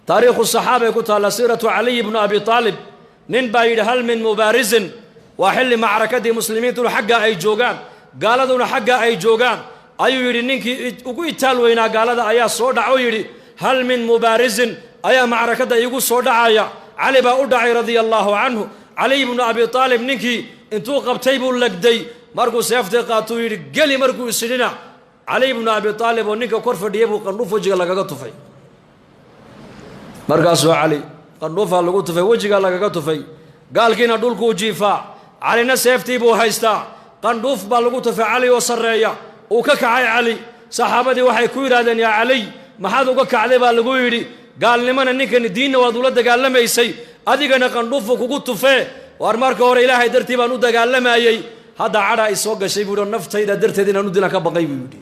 Taariikhu saxaabay ku taalla, siiratu Caliy bnu Abi Aalib. Nin baa yidhi: "Hal min mubaarisin?" Waa xilli macrakadii muslimiintuna xaggaa ay joogaan, gaaladuna xaggaa ay joogaan, ayuu yidhi. Ninkii ugu itaal weynaa gaalada ayaa soo dhac oo yidhi: "Hal min mubaarisin?" Ayaa macrakadda iigu soo dhacaya. Cali baa u dhacay, radia allaahu canhu. Caliy bnu Abi Aalib ninkii intuu qabtay buu legday. Markuu seeftii qaatuu yidhi: "Geli." Markuu isidhina, Caliy bnu Abi Aalib oo ninka kor fadhiyay buu qandhuuf wejiga lagaga tufay. Markaasuu Cali qandhuufaa lagu tufay, wejigaa lagaga tufay. Gaalkiina dhulkuu jiifaa, Calina seeftii buu haystaa. Qandhuuf baa lagu tufay Cali oo sarreeya. Uu ka kacay Cali. Saxaabadii waxay ku yidhahdeen: "Yaa Caliy, maxaad uga kacday?" baa lagu yidhi. Gaalnimana ninkani diinna waad ula dagaalamaysay, adigana qandhuufu kugu tufee. "Waar, marka hore Ilaahay dartii baan u dagaalamayey, hadda cadhaa i soo gashay," buu yidhi, "naftayda darteed inaan u dilan ka baqay," buu yidhi.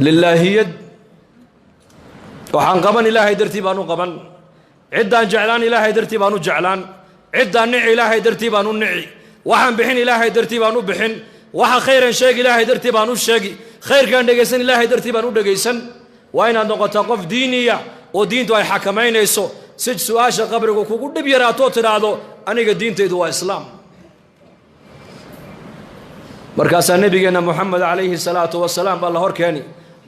Lilaahiyad waxaan qaban, Ilaahay dartii baan u qaban. Ciddaan jeclaan, Ilaahay dartii baan u jeclaan. Ciddaan nici, Ilaahay dartii baan u nici. Waxaan bixin, Ilaahay dartii baan u bixin. Waxa khayran sheegi, Ilaahay dartii baan u sheegi. Khayrkaan dhegaysan, Ilaahay dartii baan u dhegaysan. Waa inaad noqotaa qof diiniya oo diintu ay xakamaynayso, si su-aasha qabrigu kugu dhib yaraatoo tidhaahdo: "Aniga diintaydu waa Islaam." Markaasaa Nebigeenna Moxamed calayhi salaatu wasalaam baa la hor keeni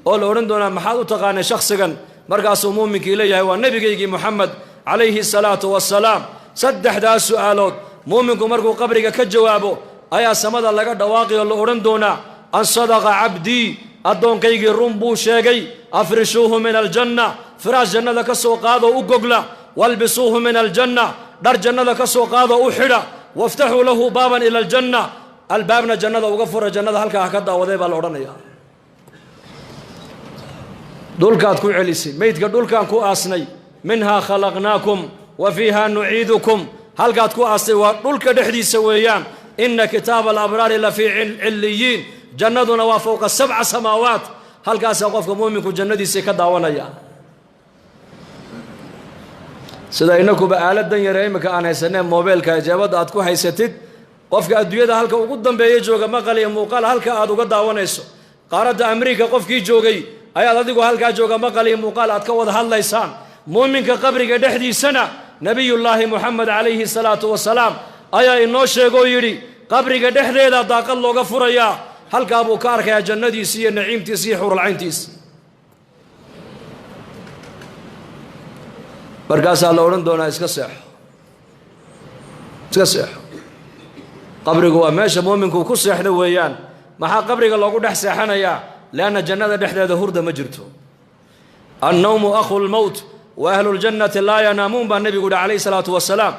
oo la odhan doonaa: "Maxaad u taqaanay shakhsigan?" Markaasuu muuminkii leeyahay: "Waa nebigaygii Moxamed calayhi salaatu wasalaam." Saddexdaas su'aalood muuminku markuu qabriga ka jawaabo ayaa samada laga dhawaaqi oo la odhan doonaa: "An sadaqa cabdii, addoonkaygii run buu sheegay. Afrishuuhu min aljanna, firaash jannada ka soo qaadoo u gogla. Walbisuuhu min aljanna, dhar jannada ka soo qaadoo u xidha. Waftaxuu lahu baaban ila aljanna, albaabna jannada uga fura, jannada halkaa ha ka daawaday," baa la odhanayaa. Dhulkaad ku celisay meydka, dhulkaan ku aasnay. Minhaa khalaqnaakum wa fiiha nuciidukum. Halkaad ku aastay waa dhulka dhexdiisa weeyaan. Ina kitaaba alabraari la fii ciliyiin. Jannaduna waa fowqa sabca samaawaat. Halkaasaa qofka muuminku jannadiisii ka daawanaya. Sida inakuba aaladan yare imika aan haysanee mobeelka jeebadda aad ku haysatid, qofka adduunyada halka ugu dambeeya jooga maqal iyo muuqaal halka aad uga daawanayso. Qaaradda Amriika qofkii joogay ayaad adigu halkaa jooga maqal iyo muuqaal aad ka wada hadlaysaan. Muuminka qabriga dhexdiisana Nebiyullaahi Moxamed calayhi salaatu wasalaam ayaa inoo sheegoo yidhi: qabriga dhexdeeda daaqad looga furayaa, halkaa buu ka arkayaa jannadiisi iyo naciimtiisi iyo xuuralcayntiisi. Markaasaa la odhan doonaa: "Iska seexo, iska seexo." Qabrigu waa meesha muuminku ku seexda weeyaan. Maxaa qabriga loogu dhex seexanayaa? Lianna jannada dhexdeeda hurda ma jirto. "Annawmu akhu lmowt wa ahluljannati laa yanaamuun," baa nebigu yihi calayhi salaatu wasalaam.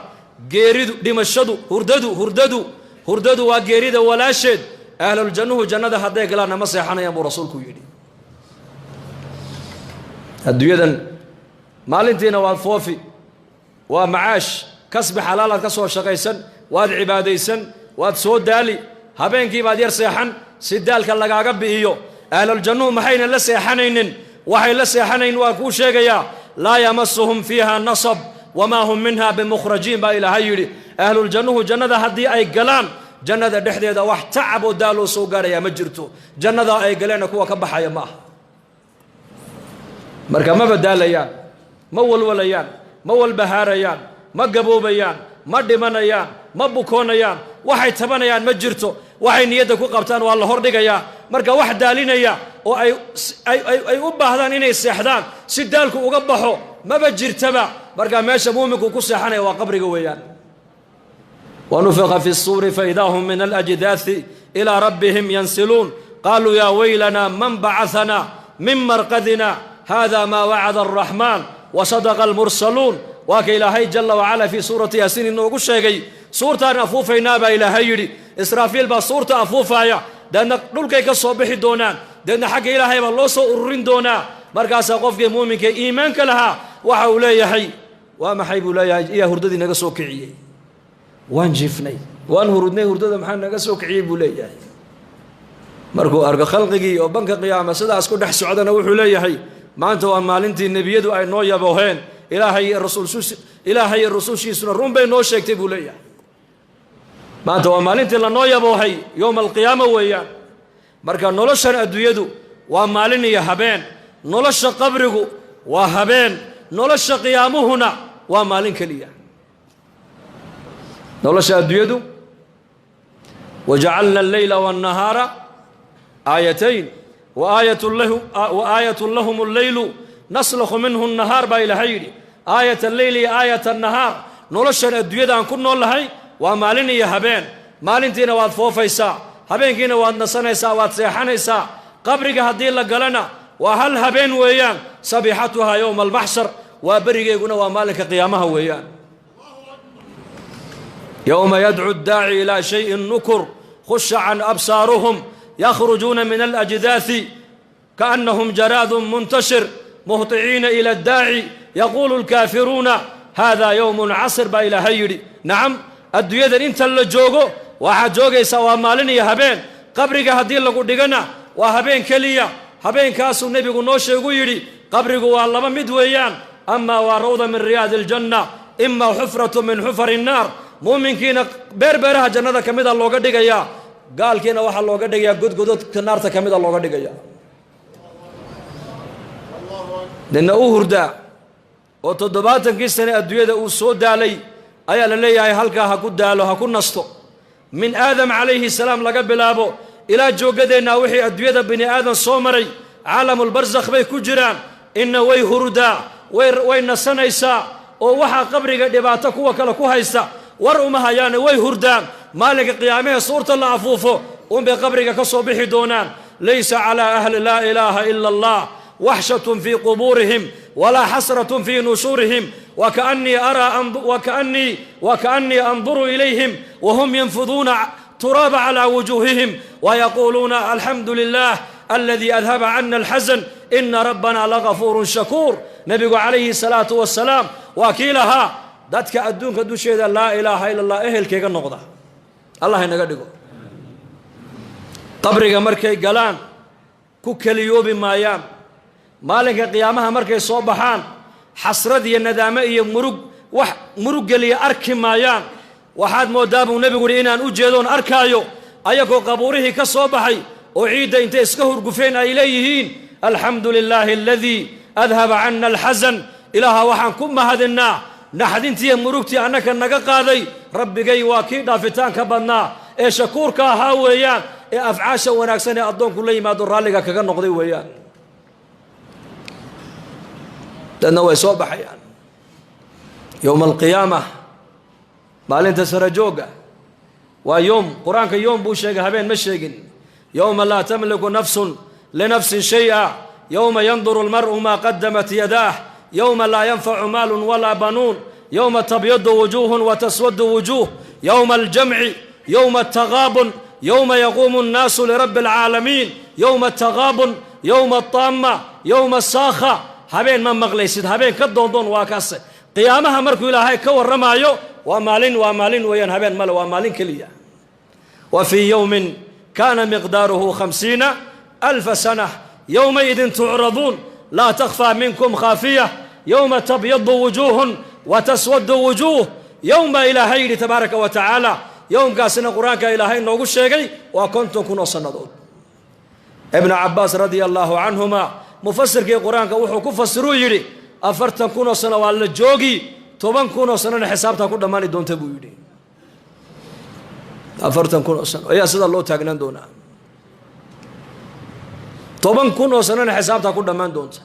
Geeridu, dhimashadu, hurdadu hurdadu hurdadu waa geerida walaasheed. Ahluljannuhu jannada hadday galaanna ma seexanayaan, buu rasuulku yidhi. Adduunyadan maalintiina waad foofi, waa macaash, kasbi xalaalaad ka soo shaqaysan, waad cibaadaysan, waad soo daali, habeenkii baad yar seexan si daalka lagaaga bi'iyo. Ahluljannuhu maxayna la seexanaynin? Waxay la seexanayn waan kuu sheegayaa. "Laa yamasuhum fiiha nasab wamaa hum minha bimukhrajiin," baa Ilaahay yidhi. Ahluljannuhu jannada haddii ay galaan, jannada dhexdeeda wax tacab oo daaloo soo gaarayaa ma jirto. Jannadaa ay galeenna kuwa ka baxaya ma aha. Marka ma badaalayaan, ma walwalayaan, ma walbahaarayaan, ma gaboobayaan, ma dhimanayaan, ma bukoonayaan. Waxay tabanayaan ma jirto. Waxay niyadda ku qabtaan waa la hordhigayaa. Marka wax daalinaya oo ay u baahdaan inay seexdaan si daalku uga baxo maba jirtaba. Marka meesha muuminku ku seexanaya waa qabriga weeyaan. Wanufiqa fi الsuuri faidaa hum min alأjdaaثi ilىa rabbihim yansiluun. Qaaluu yaa waylana man bacaثana min marqadina hada ma wacada الraxmaan wasadaqa almursaluun. Waa ka Ilaahay jala wacala fii suurati Yaasiin inoogu sheegay. Suurtaan afuufaynaa, baa Ilaahay yidhi. Israafiil baa suurta afuufaaya, deedna dhulkay ka soo bixi doonaan, deedna xagga Ilaahay baa loo soo ururin doonaa. Markaasaa qofkii muuminka iimaanka lahaa waxa uu leeyahay: "Waa maxay?" buu leeyahay. "Iyaa hurdadii naga soo kiciyey? Waan jiifnay, waan hurudnay, hurdada maxaa naga soo kiciyey?" buu leeyahay. Markuu arko khalqigii oo banka qiyaama sidaas ku dhex socdana, wuxuu leeyahay: "Maanta waa maalintii nebiyadu ay noo yabooheen, Ilaahay iyo rusushiisuna run bay noo sheegtay," buu leeyahay. Maanta waa maalintii lanoo yaboohay, yowma alqiyaama weeyaan. Marka noloshan adduunyadu waa maalin iyo habeen. Nolosha qabrigu Waa habeen, nolosha qiyaamuhuna waa maalin keliya. Nolosha adduunyadu, wajacalna alleyla waannahaara aayatayn wa aayatu lahum alleylu naslakhu minhu annahaar, baa Ilaahay yidhi. Aayat alleyli iyo aayat annahaar. Noloshan adduunyada aan ku nool lahay waa maalin iyo habeen. Maalintiina waad foofaysaa, habeenkiina waad nasanaysaa, waad seexanaysaa. Qabriga haddii la galana waa hal habeen weeyaan. Sabiixatuhaa yowma almaxshar, waa berigeyguna waa maalinka qiyaamaha weeyaan. Yowma yadcu ddaaci ilaa shayin nukur, khusha can absaaruhum, yakhrujuuna min alajdaasi kaannahum jaraadun muntashir, muhطiciina ila addaaci, yaquulu alkaafiruuna hada yowmun casir, baa Ilaahay yidhi. Nacam, adduunyadan inta la joogo waxaad joogaysaa waa maalin iyo habeen. Qabriga haddii lagu dhigana waa habeen keliya. Habeenkaasuu nebigu noo sheegu yidhi, qabrigu waa laba mid weeyaan: amaa waa rawda min riyaadi aljanna, imaa xufratu min xufari innaar. Muuminkiina beerbeeraha jannada ka mida looga dhigayaa, gaalkiina waxaa looga dhigayaa godgododka naarta ka mida looga dhigayaa. Nina u hurdaa oo 70kii sane adduunyada uu soo daalay ayaa la leeyahay halkaa ha ku daalo, ha ku nasto. Min Aadam calayhi salaam laga bilaabo ilaa jooggadeennaa, wixii adduunyada bini aadam soo maray caalamulbarsakh bay ku jiraan. Inna way hurdaa, way nasanaysaa, oo waxaa qabriga dhibaato kuwa kale ku haysta war uma hayaane, way hurdaan. Maalinka qiyaamahee suurta la afuufo unbay qabriga ka soo bixi doonaan. Laysa calaa ahli laa ilaaha ila Allah waxshatun fii qubuurihim walaa xasratun fii nushuurihim, waka'annii anduru ilayhim wahum yanfuduuna turaaba calaa wujuuhihim wayaquuluuna alxamdu lilah aladii adhaba cana alxasan, ina rabbana lagafuurun shakuur. Nebigu calayhi salaatu wasalaam waa kii lahaa dadka adduunka dusheeda laa ilaaha ila Allah ehelkayga noqda, Allah inaga dhigo, qabriga markay galaan ku keliyoobi maayaan. Maalinka qiyaamaha markay soo baxaan xasrad iyo nadaamo iyo murug, wax murug geliya arki maayaan. Waxaad mooddaa, buu nebigu yidhi, inaan u jeedoon arkaayo ayagoo qabuurihii ka soo baxay oo ciidda intay iska hurgufeen ay leeyihiin: alxamdu lilaahi aladii adhaba cana alxasan. Ilaaha waxaan ku mahadinnaa naxdintiiyo murugtii annaka naga qaaday. Rabbigay waa kii dhaafitaanka badnaa ee shakuurka ahaa weeyaan, ee afcaasha wanaagsan ee addoonku la yimaado raalliga kaga noqday weeyaan. Dadna way soo baxayaan yowma alqiyaama, maalinta sarajoogga. Waa yoom, Qur-aanka yoom buu sheegay, habeen ma sheegin. Yowma laa tamliku nafsun linafsin shay'a, yowma yanduru almar'u maa qadamat yadaah, yowma laa yanfacu maalun walaa banuun, yowma tabyadu wujuuhun wa taswadu wujuuh, yowma aljamci, yowma altagaabun, yowma yaquumu annaasu lirabbi alcaalamiin, yowma altagaabun, yowma altaama, yowma asaakha. Habeen ma maqlaysid, habeen ka doondoon waa kaase. Qiyaamaha markuu Ilaahay ka warramaayo waa maalin, waa maalin weeyaan, habeen male, waa maalin keliya. Wa fii yowmin kaana miqdaaruhu 50,000 sana, yowmaidin tucraduun laa takhfaa minkum khaafiya, yowma tabyadu wujuuhun wa taswadu wujuuh, yowma Ilaahay yidhi tabaaraka wa tacaala. Yowmkaasina Qur-aanka Ilaahay noogu sheegay waa 50,000 oo sannadood. Ibnu Cabaas radia allaahu canhuma, mufasirkii Qur-aanka, wuxuu ku fasiruu yidhi 40,000 oo sano waa la joogi, 10,000 oo sanona xisaabtaa ku dhammaani doonta, buu yidhi. 40,000 oo sano ayaa sidaa loo taagnaan doonaa, 10,000 oo sanona xisaabtaa ku dhammaan doonta.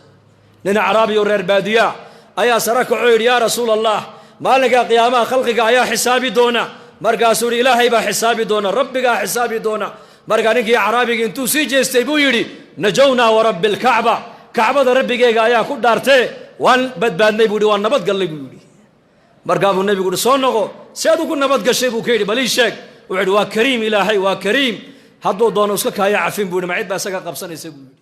Nin acraabi oo reer baadiyaa ayaa sara kacoo yidhi: yaa Rasuul Allah, maalinka qiyaamaha khalqiga ayaa xisaabi doona? Markaasuu yidhi: Ilaahay baa xisaabi doona, Rabbigaa xisaabi doona. Markaa ninkii acraabigii intuu sii jeestay buu yidhi: najownaa warabbi alkacba, Kacbada Rabbigeyga ayaa ku dhaartee, waan badbaadnay, buu yidhi, waan nabadgallay, buu yidhi. Markaa buu nebigu yidhi: soo noqo, si aad ugu nabadgashay, buu ka yidhi, bal ii sheeg. Wuxuu yidhi: waa kariim, Ilaahay waa kariim, hadduu doono iska kaaya cafin, buu yidhi, ma cid baa isaga qabsanaysa, buu yidhi.